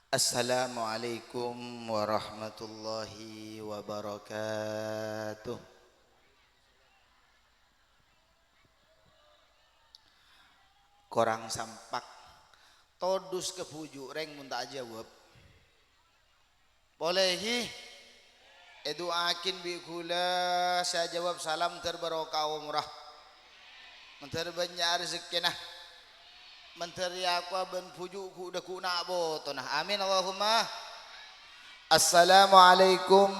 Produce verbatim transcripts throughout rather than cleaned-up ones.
Assalamualaikum warahmatullahi wabarakatuh. Korang sampak. Todus ka bhuju' rèng mon ta' ajâwâb. Polè, hi. Èdu'a'aghin bi' ghulâ sè ajâwâb salam dhâr barokah omorra. Mandhâr bânnya' rejekkèna. Mandhâr èakowa bân bhuju' ghu-, dhâggu' na' potona. Amin, Allahumma. Assalamualaikum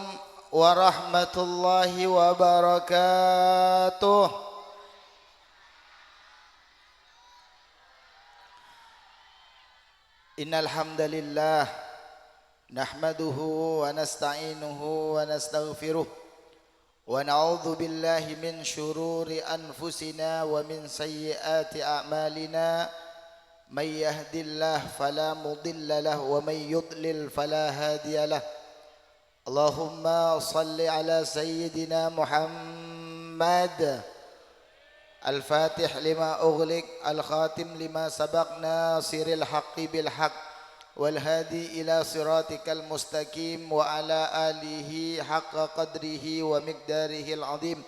warahmatullahi wabarakatuh. Innal hamdalillah, nahmaduhu wa nasta'inuhu wa nastaghfiruh, wa na'udzu billahi min syururi anfusina wa min sayyiati a'malina. May yahdillahu fala mudilla lah, wa may yudlil fala hadiya lah. Allahumma shalli ala sayyidina Muhammad. Al-Fatih lima ughliq, Al-Khatim lima sabaq, nasiril haqqi bil haqq, wal hadi ila siratikal mustaqim, wa ala alihi haqqa qadrihi wa miqdarihil azim.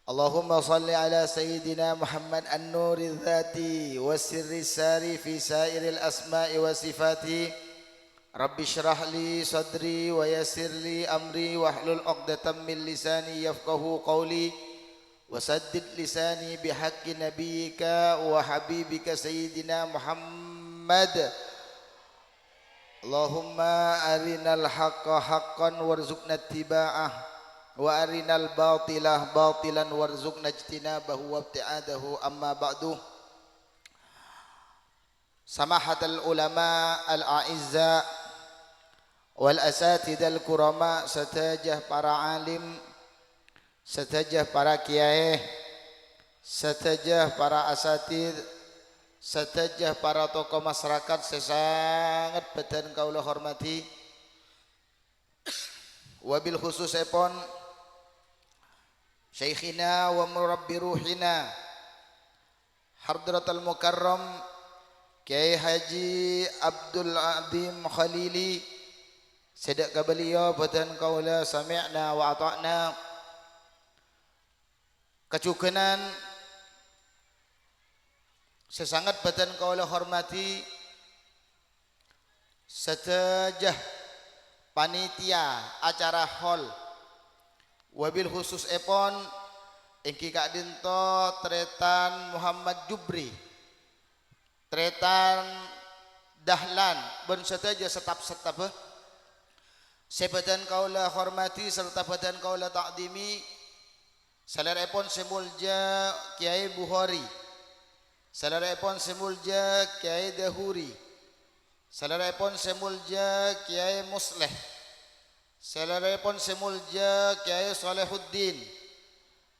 Allahumma shalli ala sayyidina Muhammad an-nuri dzati wa sirri sari fi sairil asma'i wa sifati. Rabbi shrah li sadri wa yassir li amri wahlul 'uqdatam min lisani yafqahu qawli. Wa saddid lisani bihaqqi nabiyyika wa habibika sayyidina Muhammad. Allahumma arinal haqqa haqqan warzuqna ittiba'ah, wa arinal batila batilan warzuqna ijtinabahu wabti'adahu, amma ba'du. Samahatal ulama al-a'izza wal asatidal kurama, sadhâjâ para alim, sadhâjâ para kiyaè, sadhâjâ para asatid, sadhâjâ para tokoh masyarakat sè sanget bâdhân kaulâ hormadhi, wabil khususèpon Syaikhina wa Murabbi Ruhina, Hadratal Mukarram Kiai Haji Abdul Adzim Khalili, sè dhâ' ka beliau bâdhân kaulâ sami'na wa ata'na. Kajughânan sè sanget bâdhân kaulâ hormadhi, sadhâjâ panitia acara hol, wabil khususèpon èngghi ka'dinto Trètan Muhammad Jubri, Trètan Dahlan, bân sadhâjâ staf-stabbhâ sè bâdhân kaulâ hormadhi sarta bâdhân kaulâ ta'dhimi. Salèra'èpon sè molja Kiai Bukhari, salèra'èpon sè molja Kiai Dahuri, salèra'èpon sè molja Kiai Musleh, salèra'èpon sè molja Kiai Solehuddin,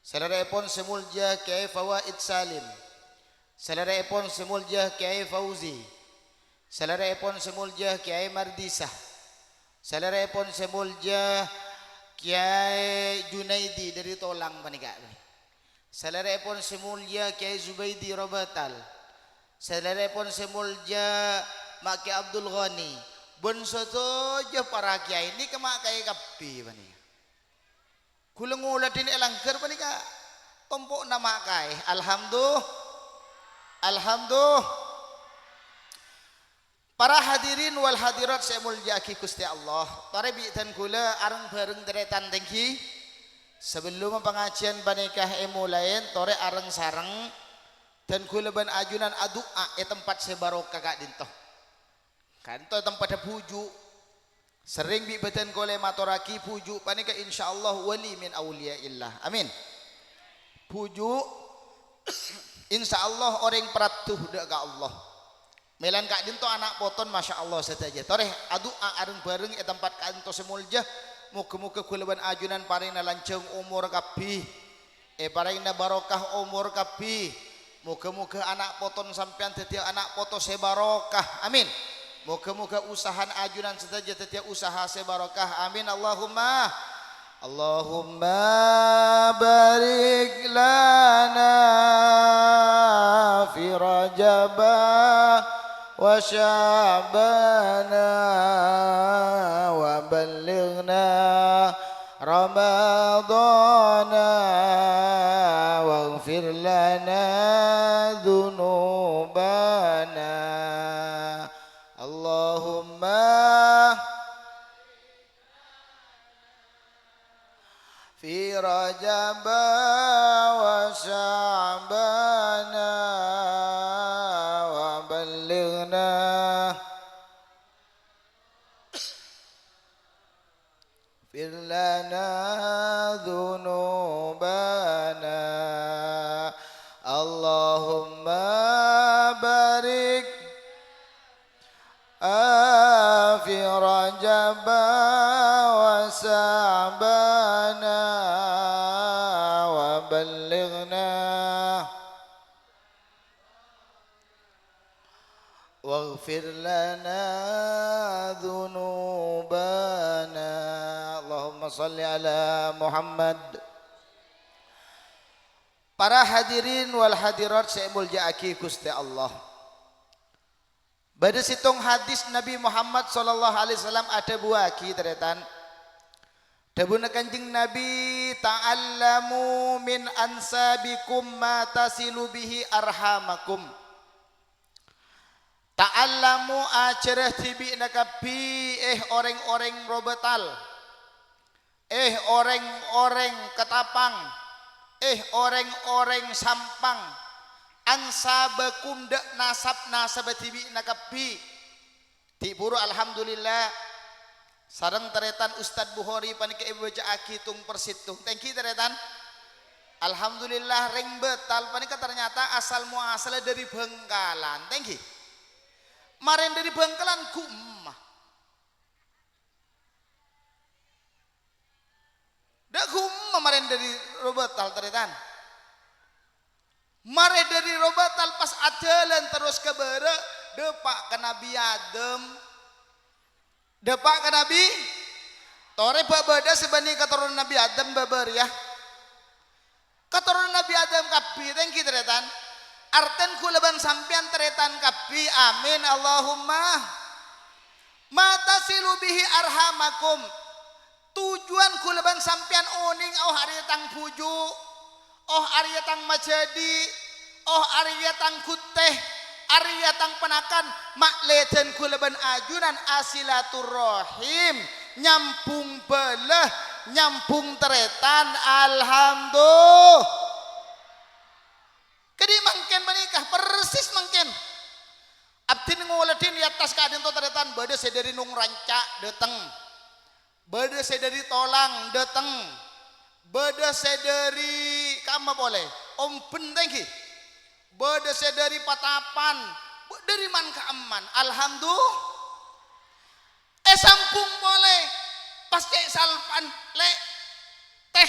salèra'èpon sè molja Kiai Fawaid Salim, salèra'èpon sè molja Kiai Fauzi, salèra'èpon sè molja Kiai Mardisa, salèra'èpon sè molja Kiai Junaidi dhâri Tolang panèka, salèra'èpon sè molja Kiai Zubaidi Robatal, salèra'èpon sè molja Ma' Kiai Abdul Ghani, bân sadhâjâ para kiai nèka ma' kaè kabbhi panèka. Ghulâ ngoladhin è langghâr panèka tompo'na ma' kaè. Alhamdu-, alhamdu-, Para hadirin wal hadirat sè èmolja'aghi Ghustè Allah, torè bi' dhân ghulâ areng-bhâreng tarètan tèngghi. Sabellumma pangajiân panèka èmolaè, torè areng-sareng dhân ghulâ bân ajunan adu'a è tempat sè barokah ka'dinto. Ka'dinto è tempatta bhuju'. Serrèng bi' bâdhân kaulâ matorraghi bhuju' panèka insyaallah wali min auliya'illah. Amin. Bhuju', insyaallah orèng paraddhu dhâ' ka Allah. Mèlan ka'dinto ana' poton, masyaallah sadhâjâ. Torè adu'a areng-bhâreng è tempat ka'dinto sè molja. Moghâ-moghâ ghulâ bân ajunan parèngna lanjhâng omor kabbhi. Èparèngna barokah omor kabbhi. Moghâ-moghâ ana' poton sampèyan dhâddhiyâ ana' poto sè barokah. Amin. Moghâ-moghâ usahana ajunan sadhâjâ dhâddhiyâ usaha sè barokah. Amin. Allahumma. Allahumma barik lana fi Rajaba wa شعبانا وبلغنا رمضانا واغفر لنا ذنوبنا. اللهم في رجب وشعبان وبلغنا، اغفر لنا ذنوبنا. اللهم بارك في رجب وشعبان وبلغنا، واغفر لنا ذنوبنا. اللهم صل على محمد. Para hadirin wal hadirat sè èmoljâ'aghi Ghustè Allah. Bâdâ sèttong hadis Nabi Muhammad sallallahu alaihi wasallam adhâbuwâghi, tarètan. Dhâbuna Kanjeng Nabi, "Ta'allamu min ansabikum ma tasilu bihi arhamakum." Ta'allamu, ajhârâ dhibi'na kabbhi, eh, orèng-orèng Robatal. Eh, orèng-orèng Ketapang, eh, orèng-orèng Sampang, ansabakum, dâ' nasab-nasabbhâ dhibi'na kabbhi. Ghi' bhuru, alhamdulillah, sareng tarètan Ustadz Bukhari panèka èbâca'aghi tong-persèttong. Tèngghi, tarètan. Alhamdulillah, rèng Batal panèka ternyata asal muasalla dâri Bhângkalan. Tèngghi. Marèn dâri Bhângkalan, ghu emma. Dâ' ghu emma marèn dâri Robatal, tarètan. Marè dâri Robatal pas ajhâlân terros ka bârâ', dâpa' ka Nabi Adam. Dâpa' ka Nabi, torè bâ' bâdâ sè bânnè katoronan Nabi Adam bâ' bâriyâ. Katoronan Nabi Adam kabbhi, tèngghi, tarètan. Artèn kaulâ bân sampèyan tarètan kabbhi. Amin, Allahumma. Ma tasilu bihi arhamakum. Tojjhuwân kaulâ bân sampèyan onèng, oh, arèya tang bhuju', oh, arèya tang majhâdhi', oh, arèya tang ghuttè, arèya tang ponakan, ma' lèdân kaulâ bân ajunan asilaturrahim, nyambhung bhâlâ, nyambhung tarètan, alhamdu-, Kadhi mangkèn panèka, persis mangkèn. Abdhina ngoladhin è attas ka'dinto tarètan, bâdâ sè dâri Nongranca' dâteng. Bâdâ sè dâri Tolang dâteng. Bâdâ sè dâri ka'emma polè, Omben tèngghi. Bâdâ sè dâri Patapan, bâ-, dâri man-ka'emman. Alhamdu-, Èsambhung polè, pas cè' salpa'an, "Lè', Tè,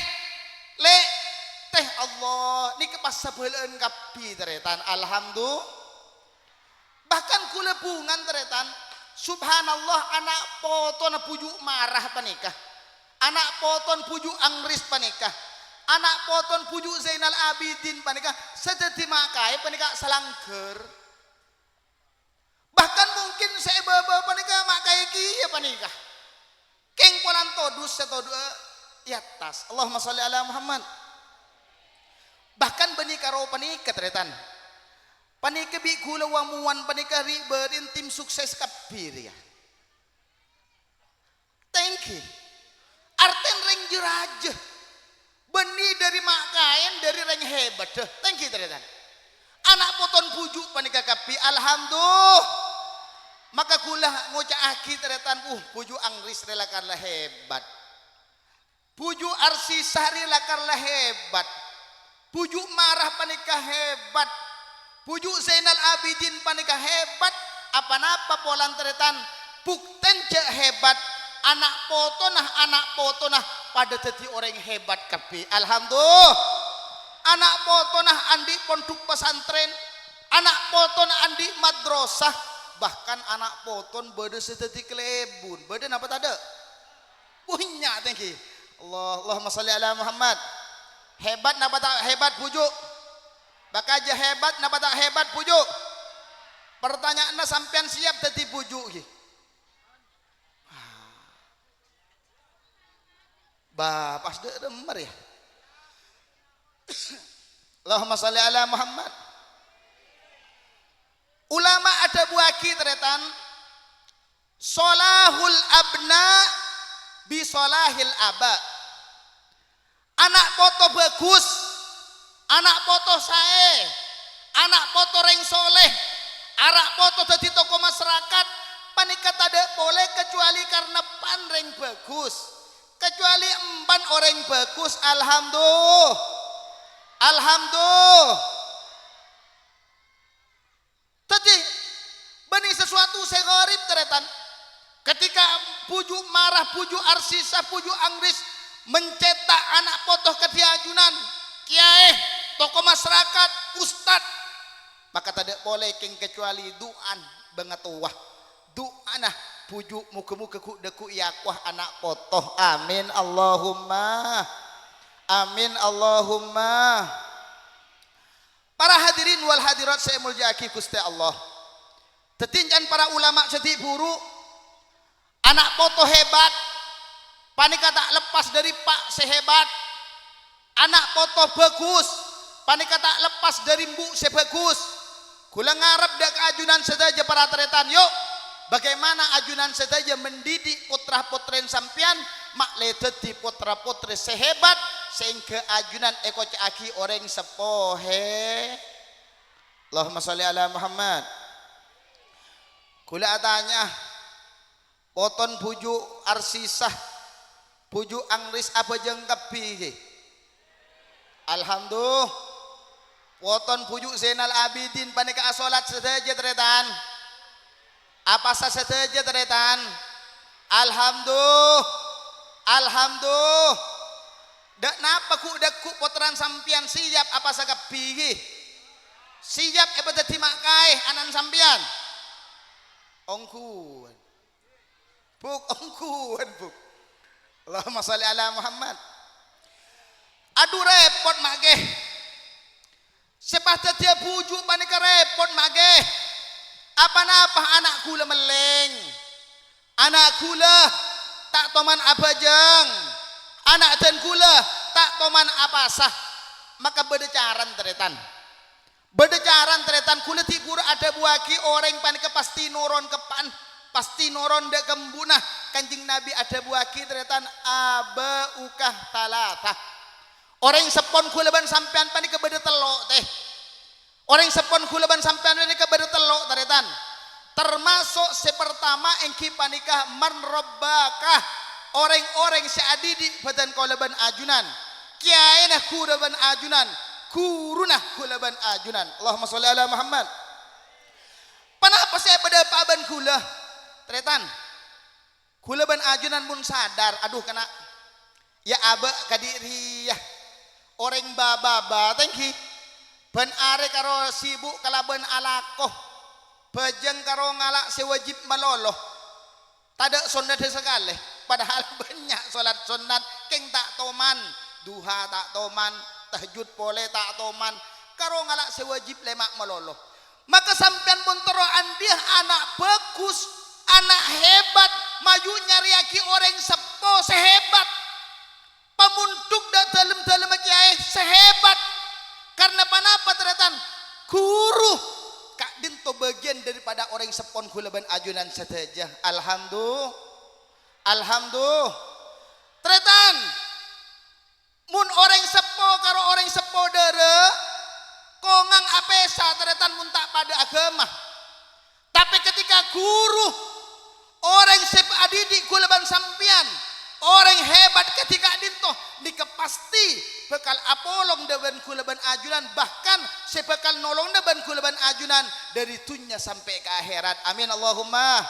Lè', Tè." Allah, nèka pas sabhâlâ'ân kabbhi, tarètan. Alhamdu-, Bahkan kaulâ bhungan, tarètan. Subhanallah, ana' potona bhuju' Marah panèka. Ana' potona bhuju' Angris panèka. Ana' potona bhuju' Zainal Abidin panèka. Sè dhâddhi ma' kaè panèka salangghâr. Bahkan mungkin sè è bâbâ panèka ma' kaè kèya panèka. Kèng polana todus sè toduwâ è attas. Allahumma shalli ala Muhammad. Bahkan bânnè karo panèka, tarètan. Panèka bi' kaulâ wa-mowan panèka ri'-bâri'na tim sukses kabbhi rèya. Tèngghi. Artèna rèng jâ-rajâ. Bânnè dâri ma' kaèn, dâri rèng hèbaddhâ. Tèngghi, tarètan. Ana' potona bhuju' panèka kabbhi, alhamdu-, Maka kaulâ ngoca'aghi, tarètan, uh, bhuju' Angris rè lakar la hebat. Bhuju' Arsisah rè lakar la hebat. Bhuju' Marah panèka hebat. Bhuju' Zainal Abidin panèka hebat. Apa-napa polana, tarètan? Buktèna jâ' hebat. Ana' potona, ana' potona padâ dhâddhi orèng hebat kabbhi. Alhamdulillah. Ana' potona andi' pondhuk pasantrèn. Ana' potona andi' madrasah. Bahkan ana' potona bâdâ sè dhâddhi kalèbun. Bâdâ napa tadâ'? Bânnya', tèngghi. Allah, Allahumma shalli ala Muhammad. Hebat napa ta' hebat, bhuju'? Bâ' kajâ hebat napa ta' hebat, bhuju'? Pertanyaanna, sampèyan siap dhâddhi bhuju' ghi? Ba, pas dâ' remmer, ya. Allahumma shalli ala Muhammad. Ulama adhâbuwâghi, tarètan, "Shalahul abna bi shalahil aba." Ana' poto bhâghus, ana' poto saè, ana' poto rèng soleh, ana' poto dhâddhi toko masarakat, panèka tadâ' polè kacuali karna pan rèng bhâghus. Kacuali empan orèng bhâghus, alhamdu-, alhamdu-, Dhâddhi, bânnè sasuatu sè gharib, tarètan. Ketika bhuju' mara, bhuju' arsisa, bhuju' angris, mencetak ana' poto kadhi ajunan, kèyaè, toko masarakat, ustad, maka tadâ' polè kèng kacuali du'an bângatowa. Du'ana bhuju' moghâ-moghâ ghu-, dhâggu' èakowa ana' poto. Amin, Allahumma. Amin, Allahumma. Para hadirin wal hadirat sè èmoljâ'aghi Ghustè Allah. Dhâddhi, can para ulama sè dhi' buru, ana' poto hebat panèka ta' leppas dhâri eppa' sè hebat. Ana' poto bhâghus panèka ta' leppas dhâri embu' sè bhâghus. Ghulâ ngarep dâ' ka ajunan sadhâjâ para tarètan, yu', bagaimana ajunan sadhâjâ mendidik potra-potrèn sampèyan ma'lè dhâddhi potra-potrè sè hebat, sehingga ajunan èkoca'aghi orèng seppo he-, Allahumma shalli ala Muhammad. Ghulâ atanya, poton bhuju' arsisa, bhuju' angris abhâjâng kabbhi ghi? Alhamdulillah. Poton bhuju' Zainal Abidin panèka asolat sadhâjâ, tarètan. Apasa sadhâjâ, tarètan. Alhamdulillah. Alhamdulillah. Dâ' napa ghu-, dhâggu' pottrana sampèyan siap apasa kabbhi ghi? Siap èpadhâddhi ma' kaè ana'na sampèyan? Ongghuwân. Buk, ongghuwân, Buk. Allahumma shalli ala Muhammad. Adu, rèpot, ma' ghi. Sè pas dhâddhiyâ bhuju' panèka rèpot, ma' ghi. Pa-napa ana' ghulâ mellèng. Ana' ghulâ ta' toman abhâjâng. Ana' dân ghulâ ta' toman apasa. Maka bâdâ carana, tarètan. Bâdâ carana, tarètan, ghulâ dhi' buru adhâbuwâghi orèng panèka pastè noron ka eppa'na, pastè noron dâ' ka embu'na. Kanjeng Nabi adhâbuwâghi, tarètan, "Aba'uka tsalatsa." Orèng seppona ghulâ bân sampèyan panèka bâdâ tello', tè. Orèng seppona ghulâ bân sampèyan panèka bâdâ tello', tarètan. Tamaso' sè partama èngghi panèka man rabbaka, orèng-orèng sè adhidhi' bhâdhân kaulâ bân ajunan. Kèyaèna ghulâ bân ajunan, ghuruna ghulâ bân ajunan. Allahumma shalli ala Muhammad. Ponapa sè èpadâpa'a bân ghulâ, tarètan? Ghulâ bân ajunan mon sadar, adhu, kana', ya, abâ' kadhi' rèya. Orèng bâ-bâbâ tèngghi, bân arè karo sibuk kalabân alako, bhâjâng karo ngala' sè wajib malolo. Tadâ' sonnadda sakalè, padahal bânnya' solat sonnat kèng ta' toman, duha ta' toman, tahajjud polè ta' toman, karo ngala' sè wajib lèma' malolo. Maka sampèyan mon terro andi'â ana' bhâghus, ana' hebat, mayu nyarèyaghi orèng seppo sè hebat. Pamondhuk dâ-, dâlem-dâlemma kèyaè sè hebat. Karna ponapa, tarètan? Ghuru ka'dinto bâgiyân daripada orèng seppona ghulâ bân ajunan sadhâjâ. Alhamdu-, alhamdu-, tarètan. Mon orèng seppo karo orèng seppo dârâ, kongang apèsa, tarètan, mon ta' padâ aghâma. Tapè ketika ghuru, orèng sè adhidhi' ghulâ bân sampèyan, orèng hebat kadhi ka'dinto, nèka pastè bhâkal apolong dâ-, bân ghulâ bân ajunan, bahkan sè bhâkal nolongnga bân ghulâ bân ajunan dâri dhunnya sampè' ka akhèrat. Amin, Allahumma.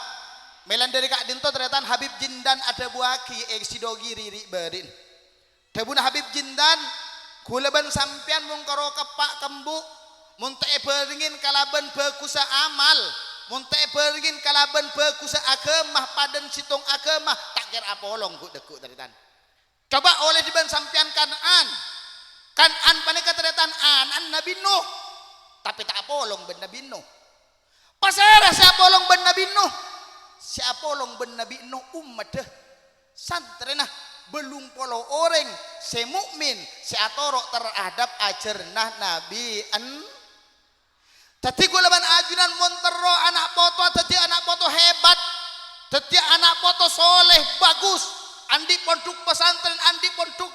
Mèlana dâri ka'dinto, tarètan, Habib Jindan adhâbuwâghi è Sidogiri ri'-bâri'na. Dhâbuna Habib Jindan, ghulâ bân sampèyan mon karo ka eppa' ka embu', mon ta' èbhârengngè kalabân bhâghussa amal, mon ta' èbhârengngè kalabân bhâghussa aghâma, padâna sèttong aghâma, ta' kèra apolong ghu-, dhâggu', tarètan. Coba ollè dhi bân sampèyan Kan'an. Kan'an panèka, tarètan, ana'na Nabbhi Nuh, tapè ta' apolong bân Nabbhi Nuh. Pasèra sè apolong bân Nabbhi Nuh? Sè apolong bân Nabbhi Nuh ommaddhâ, santrèna, bâllung polo orèng sè mu'min, sè atoro' terhadap ajhârânna Nabbhi En-, Dhâddhi, kaulâ bân ajunan mon terro ana' potowa dhâddhi ana' poto hebat, dhâddhi ana' poto soleh, bagus, andi' pondhuk pasantrèn, andi' pondhuk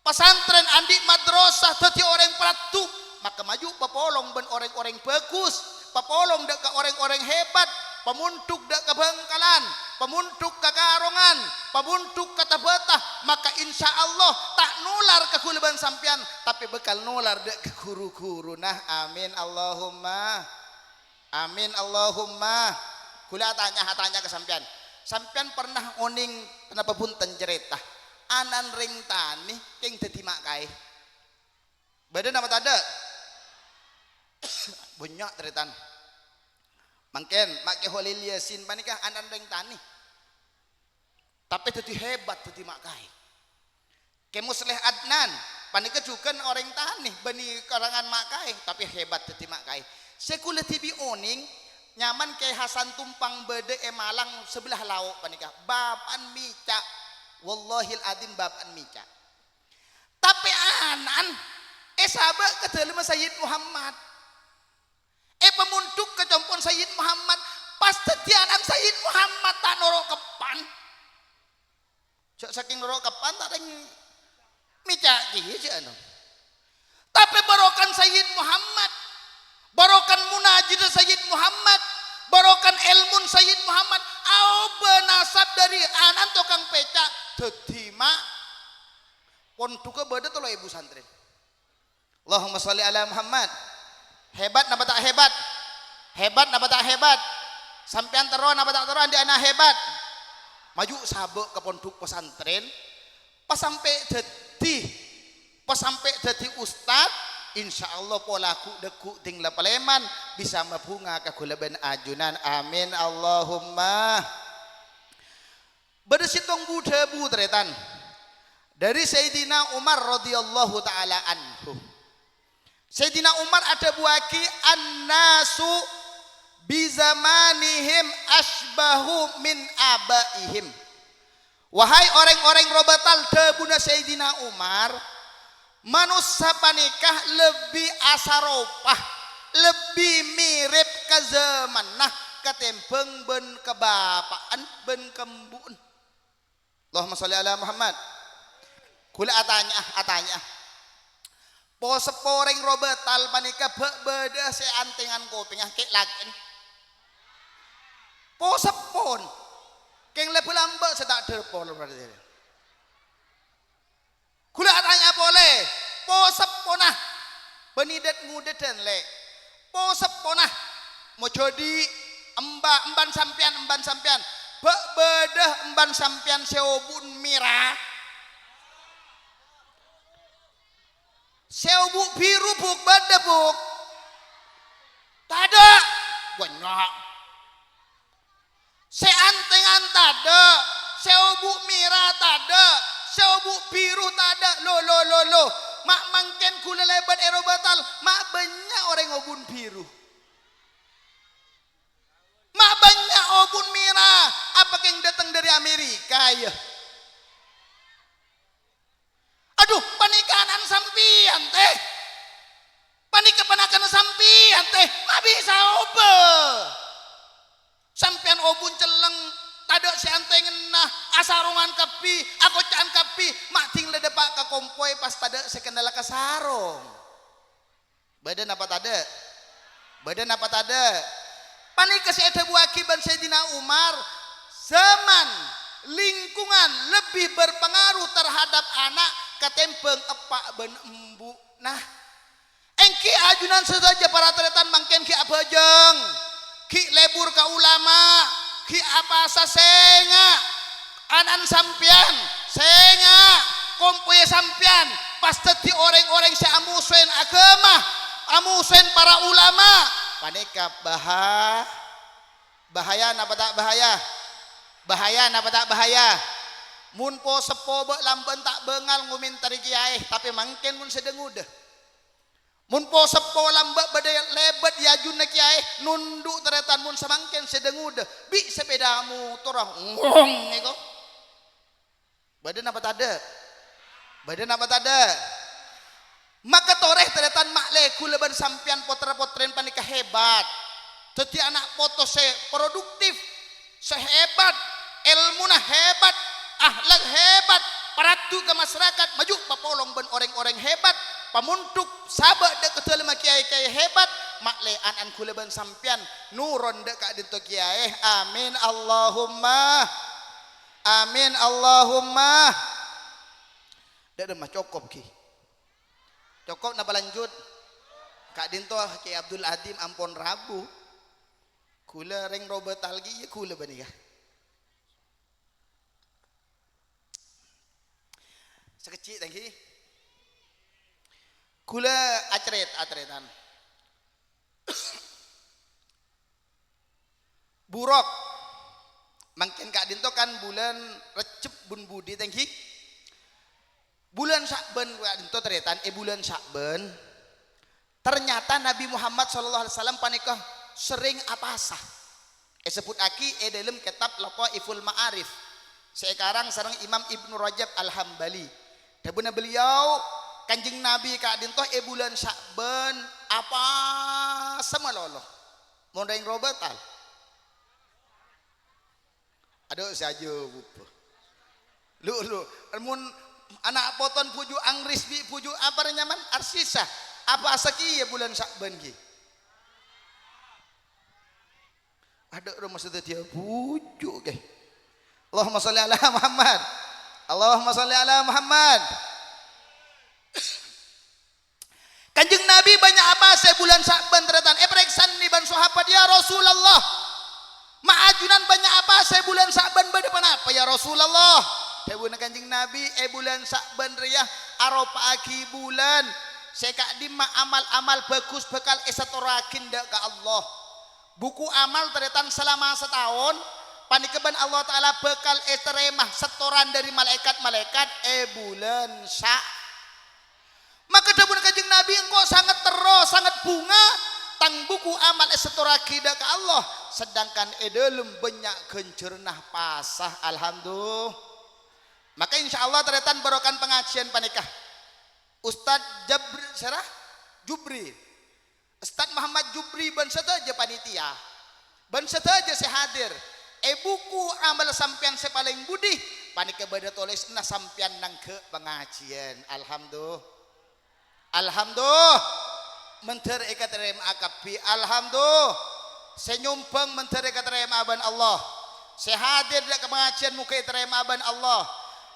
pasantrèn, andi' madrasah, dhâddhi orèng paraddhu, maka maju papolong bân orèng-orèng bagus, papolong dâ' ka orèng-orèng hebat, pamondhuk dâ' ka Bhângkalan, pamondhuk ka Karongan, pamondhuk ka Tabata, maka insya Allah ta' nolar ka kaulâ bân sampèyan, tapè bhâkal nolar dâ' ka ru-ghuruna. Amin, Allahumma. Amin, Allahumma. Kaulâ atanya, atanya ka sampèyan. Sampèyan pernah onèng napa bhunten carèta? Ana'na rèng tanè kèng dhâddhi ma' kaè. Bâdâ napa tadâ'? Bânnya', tarètan. Mangkèn, Ma' Kè Kholil Yasin panèka ana'na rèng tanè. Tapè dhâddhi hebat, dhâddhi ma' kaè. Kè Musleh Adnan, panèka jhughân orèng tanè, bânnè kalangan ma' kaè, tapè hebat dhâddhi ma' kaè. Sè kaulâ dhibi' onèng, nyamana Kè Hasan Tumpang bâdâ è Malang sabellâ lao' panèka. Bapa'na mèca'. Wallahil adzim bapa'na mèca'. Tapè ana'na èsabâ' ka dâlemma Sayyid Muhammad. Èpamondhuk ka compo'na Sayyid Muhammad, pas dhâddhi ana'na Sayyid Muhammad ta' noro' keppan. Jhâ' sakèng noro' keppan ta' rèng mèca' kèya jhâ' anu. Tapè barokana Sayyid Muhammad, barokana munajidda Sayyid Muhammad, barokana èlmona Sayyid Muhammad, aobâ nasab dâri ana'na tokang pèca' dhâddhi ma'. Pondhughâ bâdâ tello èbu santrè. Allahumma shalli ala Muhammad. Hebat napa ta' hebat? Hebat napa ta' hebat? Sampèyan terro napa ta' terro andi' ana' hebat? Maju sabâ' ka pondhuk pasantrèn, pas sampè' dhâddhi, pas sampè' dhâddhi ustad, insyaallah pola ghu'-, dâgghu' ding la palèman bisa mabhunga ka kaulâ bân ajunan. Amin, Allahumma. Bâdâ sèttong bu-dhâbu, tarètan, dâri Sayyidina Umar radhiyallahu ta'ala anhu. Sayyidina Umar adhâbuwâghi, "An-nasu bi zamanihim asbahu min abaihim." Wahai orèng-orèng Robatal, dhâbuna Sayyidina Umar, manossa panèka lebbi asaropa, lebbi mirip ka zamanna katèmbhâng bân ka bapa'na bân ka embu'na. Allahumma shalli ala Muhammad. Kaulâ atanya'a, atanya'a. Po-seppo orèng Robatal panèka bâ'-, bâdâ sè antèngan kopèngnga kè' lakèna? Po-seppona. Kèng lebbi lambâ' sè ta' dhâpol. Kaulâ atanya polè, po-seppona, bânnè dâd-ngodâdhân, Lè'. Po-seppona, mojhâdi emba-, emban sampèyan, emban sampèyan. Bâ-, bâdâ emban sampèyan sè obu'na mèra? Sè obu' biru, Bu', bâdâ, Bu'? Tadâ'. Bânnya'. Sè antèngan tadâ', sè obu' mèra tadâ', sè obu' biru tadâ'. Lo, lo, lo, lo. Ma' mangkèn kaulâ lèbât è Robatal, ma' bânnya' orèng obu'na biru. Ma' bânnya' obu'na mèra, apa kèng dâteng dâri Amerika, yâ? Adhu, panèka ana'na sampèyan, tè. Panèka ponakanna sampèyan, tè. Ma' bisa obâ. Sampèyan obu'na cellèng, tadâ' sè antènganna, asarongan kabbhi, akoca'an kabbhi, ma' ding la dâpa' ka kompoy pas tadâ' sè kennala ka sarong. Bâdâ napa tadâ'? Bâdâ napa tadâ'? Panèka sè èdhâbuwâghi bân Sayyidina Umar, zaman, lingkungan lebbi berpengaruh terhadap ana' katèmbhâng eppa' bân embu'na. Èngghi ajunan sadhâjâ para tarètan mangkèn ghi' abhâjâng, ghi' lebur ka ulama, ghi' apasa sènga'. Ana'na sampèyan, sènga', kompoyya sampèyan, pas dhâddhi orèng-orèng sè amosoèn aghâma, amosoèn para ulama. Panèka baha-, bahaya napa ta' bahaya? Bahaya napa ta' bahaya? Mon po-seppo bâ' lambâ'na ta' bângal ngomentari kèyaè, tapè mangkèn mon sè dâ-ngodâ. Mon po-seppo lambâ' bâdâ lèbât è ajunna kèyaè, Onḍhu' tarètan mon samangkèn sè ḍâ-ngoḍâ, bi' sepeda motorra ngong èko. Bâḍâ napa taḍâ'? Bâḍâ napa taḍâ'? Maka torè tarètan ma'lè ghulâ bân sampèyan pottra-pottrèn panèka hebat. Dhâddhi ana' poto sè produktif, sè hebat, èlmona hebat, akhlak hebat, paraddhu ka masarakat, maju papolong bân orèng-orèng hebat, pamonḍhuk sabâ' ḍâ' ka ḍâlemma kèyaè-kèyaè hebat, ma'lè an-, an ghulâ bân sampèyan noron ḍâ' ka'ḍinto kèyaè. Amin, Allahumma. Amin, Allahumma. Ḍâ' ḍâlemma cokop, ghi. Cokop napa lanjut? Ka'ḍinto Kèyaè Abdul Adim ampon rabu. Ghulâ rèng Robatal ghi, iyâ ghulâ bânnè, yâ. Sakejjhi', tèngghi. Ghulâ acrèt-acrètan. Burok. Mangkèn ka'ḍinto kan bulân Rejjeb bun budi, tèngghi. Bulân Sya'ban ka'ḍinto tarètan, è bulân Sya'ban, ternyata Nabi Muhammad sallallahu alaihi wasallam panèka serrèng apasa. Èsebbhuttaghi è ḍâlem kètab Lataiful Ma'arif, sè èkarang sareng Imam Ibnu Rajab Al-Hambali. Dhâbuna beliau, Kanjeng Nabi ka'ḍinto è bulân Sya'ban apasa malolo. Mon rèng Robatal. Aḍu, sè ajâwâbbhâ. Lu, lu, mon ana' poton bhuju' Anggris bi' bhuju' apa rè nyamana? Arsisa. Apasa kèya bulân Sya'ban ghi. Aḍu, roma sè dhâddhiyâ bhuju' kè. Allahumma shalli ala Muhammad. Allahumma shalli ala Muhammad. Kanjeng Nabi bânnya' apasa è bulân Sya'ban, tarètan? Èparèksanè bân sahabat, "Ya Rasulullah, ma' ajunan bânnya' apasa è bulân Sya'ban, bâḍâ ponapa, ya Rasulullah?" Dhâbuna Kanjeng Nabi, "È bulân Sya'ban rèya aropa'aghi bulân sè ka'ḍimma amal-amal bhâghus bhâkal èsetorraghi ḍâ' ka Allah. Buku amal tarètan salama sataon panèka bân Allah Ta'ala bhâkal ètarèma setoran ḍâri malaèkat-malaèkat è bulân Sya'." Maka dhâbuna Kanjeng Nabi, "Engko' sanget terro, sanget bhunga, tang buku amal èsetorraghi ḍâ' ka Allah, sedangkan è ḍâlem bânnya' ghânjhârânna pasa." Alhamdulillah. Maka insyaallah tarètan barokah pangajiyân panèka. Ustadz Jabr-, sèra? Jubri. Ustadz Muhammad Jubri bân sadhâjâ panitia, bân sadhâjâ sè hadir, è buku amal sampèyan sè palèng budi, panèka bâḍâ tolèsanna sampèyan nangghâ' pangajiyân. Alhamdulillah. Alhamdulillah. Mandhâr èkatarèma'a kabbhi. Alhamdulillah. Sè nyombhâng mandhâr èkatarèma'a bân Allah. Sè hadir ḍâ' ka pangajiyân moghâ ètarèma'a bân Allah.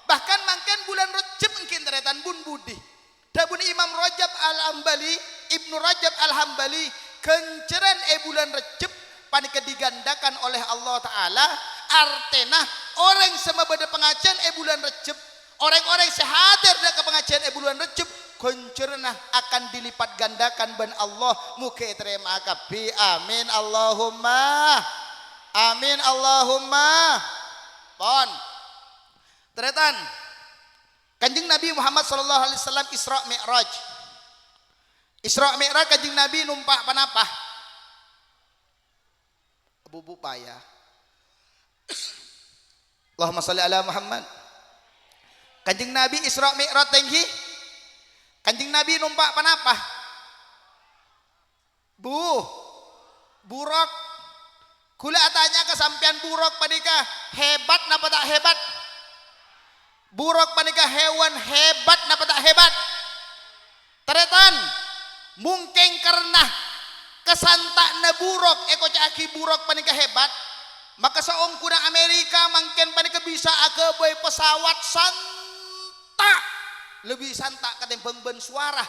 Bahkan mangkèn bulân Rejjeb èngghi tarètan bun budi. Dhâbuna Imam Rajab Al-Hambali, Ibnu Rajab Al-Hambali, ghânjhârân è bulân Rejjeb panèka digandakan oleh Allah Ta'ala, artèna orèng sè mabâḍâ pangajiyân è bulân Rejjeb, orèng-orèng sè hadir ḍâ' ka pangajiyân è bulân Rejjeb, ghânjhârânna akan dilipat gandakan bân Allah. Moghâ ètarèma'a kabbhi. Amin, Allahumma. Amin, Allahumma. Pon. Tarètan. Kanjeng Nabi Muhammad sallallahu alaihi wasallam Isra Mi'raj. Isra Mi'raj Kanjeng Nabi nompa' ponapa? Abu-bu paya. Allahumma shalli ala Muhammad. Kanjeng Nabi Isra Mi'raj tèngghi. Kanjeng Nabi nompa' ponapa? Bu-, burok. Ghulâ atanya ka sampèyan, burok panèka hebat napa ta' hebat? Burok panèka hewan hebat napa ta' hebat? Tarètan, mungkin karena kasanta'anna burok èkoca'aghi burok panèka hebat, maka saongghuna Amerika mangkèn panèka bisa aghâbây pesawat santa', lebbi santa' katèmbhâng bân sowara.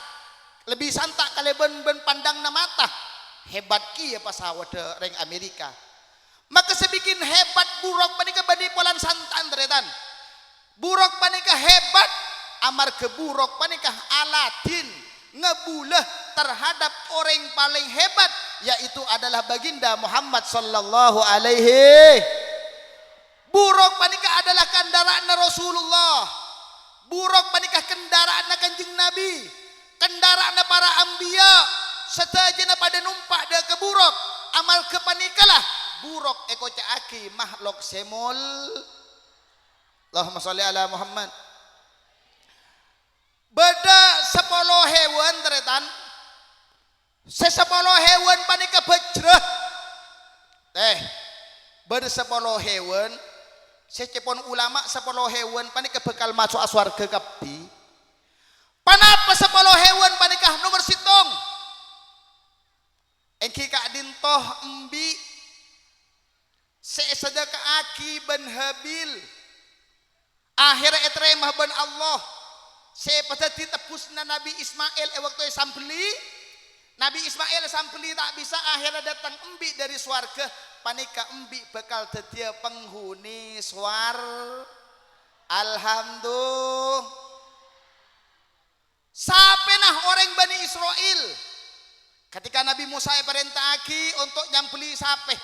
Lebbi santa' kalabân bân pandhangnga mata. Hebat kèya pasawadhâ rèng Amerika. Maka sè bikin hebat burok panèka bânnè polana santa'an, tarètan. Burok panèka hebat amarghâ burok panèka aladhin ngabulâ terhadap orèng palèng hebat, yaitu adalah Baginda Muhammad sallallahu alaihi. Burok panèka adalah kendara'anna Rasulullah. Burok panèka kendara'anna Kanjeng Nabi. Kendara'anna para anbiya. Sadhâjâna padâ nompa' ḍâ' ka burok. Amarga panèka la buruk èkoca'aghi makhluk sè mol-, Allahumma sholli ala Muhammad. Bâdâ sapolo hèwan, tarètan. Sè sapolo hèwan panèka bhâjrâ. Eh, bâdâ sapolo hèwan sè ca'èpon ulama, sapolo hèwan panèka bhâkal maso'a sowarghâ kabbhi. Ponapa sapolo hèwan panèka? Nomer sèttong, èngghi ka'dinto embi' sè èsadhâkaaghi bân Habil. Akhèrra ètarèma bân Allah, sè èpadhâddhi tebbhusânna Nabbhi Ismail è bâkto èsambelli. Nabbhi Ismail èsambelli ta' bisa, akhèrra dâteng embi' dâri sowarghâ, panèka embi' bhâkal dhâddhiyâ penghuni sowar-, Alhamdulillah. Sapèna orèng Bani Isra'il, ketika Nabbhi Mosa èparènta'aghi onto' nyambelli sapè,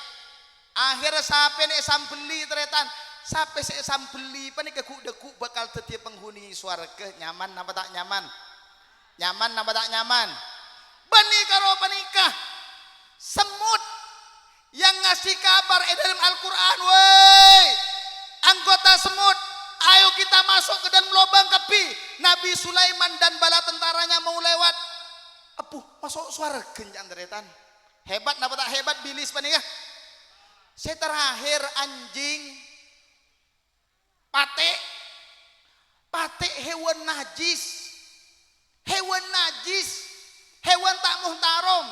akhèrra sapèna èsambelli, tarètan. Sapè sè èsambelli panèka ghu'-, dhâggu' bhâkal dhâddhiyâ penghuni sowarghâ. Nyaman napa ta' nyaman? Nyaman napa ta' nyaman? Bânnè karo panèka, semmot yang ngasih kabar è dâlem Al-Qur'an, woi, anggota semut, ayo kita masuk ke dalam lobang kabbhi. Nabi Sulaiman dan bala tentaranya mau lewat. Ebu, maso' sowarghâ, can tarètan. Hebat napa ta' hebat bilis panèka? Sè terakhir, anjing. Patè'. Patè' hèwan najis. Hèwan najis. Hèwan ta' muhtarom.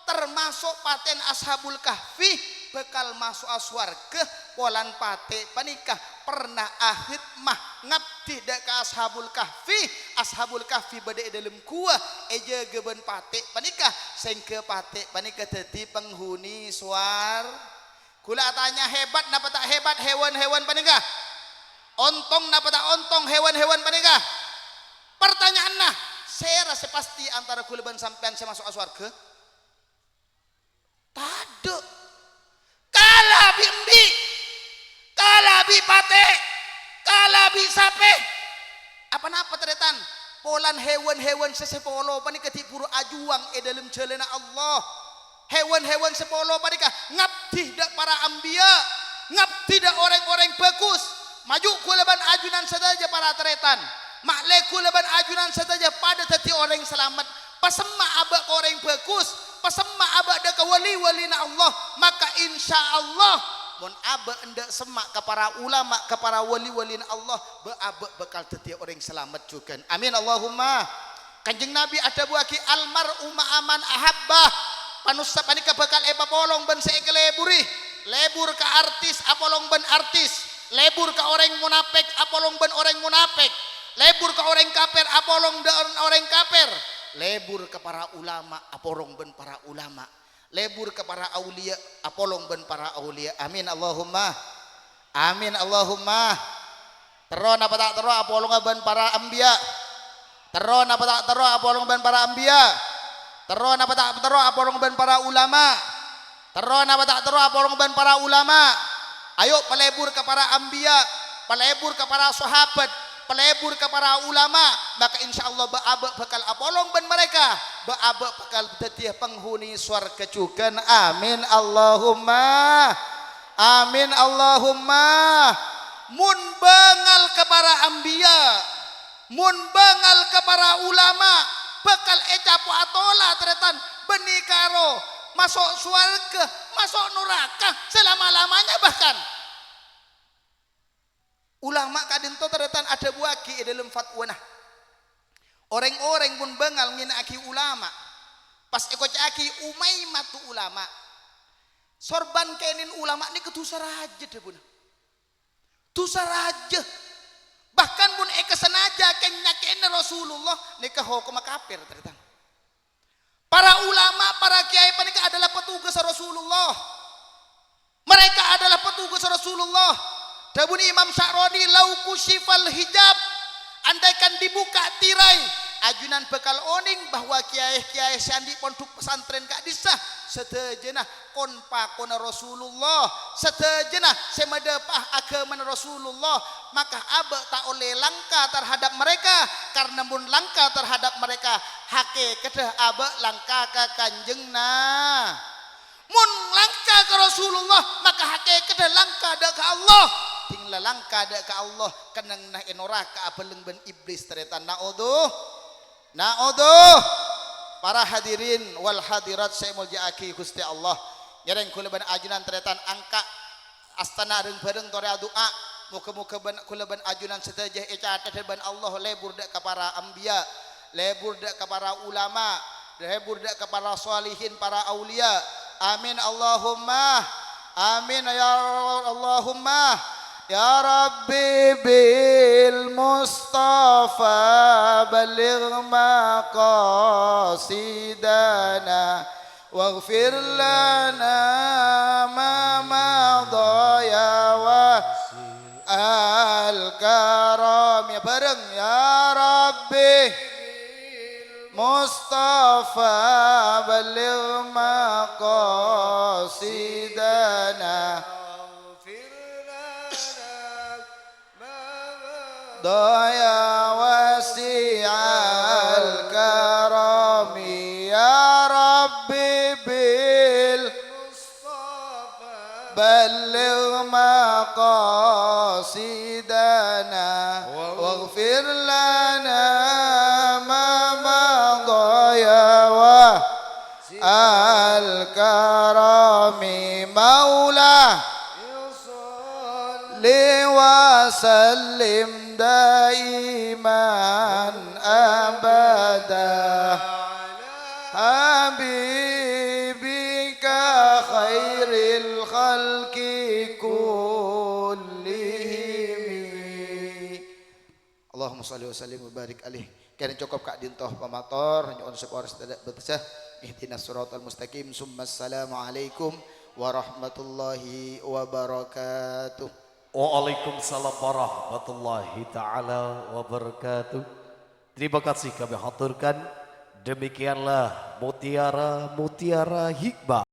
Termasuk patè'na Ashabul Kahfi bhâkal maso'a sowarghâ polana patè' panèka pernah akhidmah ngabdi dâ' ka Ashabul Kahfi. Ashabul Kahfi bâdâ è dâlem ghuwâ, èjâgâ bân patè' panèka, sehingga patè' panèka dhâddhi penghuni sowar-, Kaulâ atanya, hebat napa ta' hebat hèwan-hèwan panèka? Ontong napa ta' ontong hèwan-hèwan panèka? Partanya'anna, sèra sè pastè antara kaulâ bân sampèyan sè maso'a sowarghâ? Tadâ'. Kala bi' embi'. Kala bi' patè'. Kala bi' sapè. Apa-napa, tarètan? Polana hèwan-hèwan sè sapolo panèka ghi' bhuru ajuwâng è dâlem jhâlânna Allah. Hèwan-hèwan sapolo panèka ngabdi dâ' para anbiya, ngabdi dâ' orèng-orèng bhâghus. Maju kaulâ bân ajunan sadhâjâ para tarètan. Ma'lè kaulâ bân ajunan sadhâjâ padâ dhâddhi orèng salamet. Pasemma' abâ' ka orèng bhâghus, pasemma' abâ' dâ' ka wali-walina Allah, maka insyaallah mon abâ' endâ' semma' ka para ulama, ka para wali-walina Allah, bâ-, abâ' bhâkal dhâddhiyâ orèng salamet jhughân. Amin, Allahumma. Kanjeng Nabi adhâbuwâghi, "Al mar'u ma'a man ahabba." Manossa panèka bhâkal èpapolong bân sè èkalèburè. Lebur ka artis, apolong bân artis. Lebur ka orèng monapèk, apolong bân orèng monapèk. Lebur ka orèng kapèr, apolong bân orèng kapèr. Lebur ka para ulama, apolong bân para ulama. Lebur ka para auliya, apolong bân para auliya. Amin, Allahumma. Amin, Allahumma. Terro napa ta' terro apolonga bân para anbiya? Terro napa ta' terro apolong bân para anbiya? Terro napa ta' terro apolong bân para ulama? Terro napa ta' terro apolong bân para ulama? Ayo, palebur ka para anbiya, palebur ka para sahabat, palebur ka para ulama, maka insyaallah bâ-, abâ' bhâkal apolong bân mereka, bâ-, abâ' bhâkal dhâddhiyâ penghuni sowarga jhughân. Amin, Allahumma. Amin, Allahumma. Mon bângal ka para anbiya, mon bângal ka para ulama, bhâkal ècapo'a tola, tarètan, bânnè karo maso' sowarga, maso' noraka salama-lamanya bahkan. Ulama ka'dinto, tarètan, adhâbuwâghi è dhâlem fatwana. Orèng-orèng mon bângal ngèna'aghi ulama, pas èkoca'aghi Umaimatu ulama, sorban kènèn ulama nèka dhusa rajâ, dhâbuna. Dhusa rajâ. Bahkan mon èkasanajâ kèng nyakè'ana Rasulullah, nèka hokomma kapèr, tarètan. Para ulama, para kiai panèka adalah petugas Rasulullah. Mereka adalah petugas Rasulullah. Dhâbuna Imam Sya'rani, "Lau kusyifal hijab," andaikan dibuka tirai, ajunan bhâkal onèng bahwa kiai-kiai sè andi' pondhuk pesantren ka'dissa sadhâjâna kon-pakonna Rasulullah, sadhâjâna sè madhâpa'a aghâmana Rasulullah, maka abâ' ta' ollè langka terhadap mereka, karna mon langka terhadap mereka, hakèkaddhâ abâ' langka ka Kanjeng Na-, Mon langka ka Rasulullah, maka hakèkaddhâ langka dâ' ka Allah. Dhing la langka dâ' ka Allah, kennengnganna è noraka abhâlâng bân Iblis, tarètan. Na'udzu-, na'udzu. Para hadirin wal hadirat sè èmoljâ'aghi Ghustè Allah. Ngèrèng kaulâ bân ajunan, tarètan, angka' astana rèng-bhâreng torè adu'a. Moghâ-moghâ bân, kaulâ bân ajunan sadhâjâ ècathèdhâ bân Allah lebur dâ' ka para anbiya, lebur dâ' ka para ulama, lebur dâ' ka para shalihin, para auliya. Amin, Allahumma amin, ya Allahumma. Ya Rabbi, bil Mustafa balligh maqasidana. واغفر لنا ما مضى يا واسع الكرم. Ya, bhâreng. يا ربي، مصطفى بلغ مقاصدنا. يا واسع الكرم، يا رب بالمصطفى بلغ مقاصدنا، واغفر لنا ما مضى يا واسع الكرم. مولاي صل وسلم دائما أبدا، حبيبك خير الخلق كلهم. Allahumma shalli wa sallim wa barik alaih. Kèng cokop ka'dinto pamator, nyo'on sapora sè tadâ' bâtessa. Ihdinas siratal mustaqim, summa assalamu alaikum warahmatullahi wabarakatuh. Waalaikumsalam warahmatullahi taala wabarakatuh. Terima kasih kami haturkan. Demikianlah mutiara-mutiara hikmah.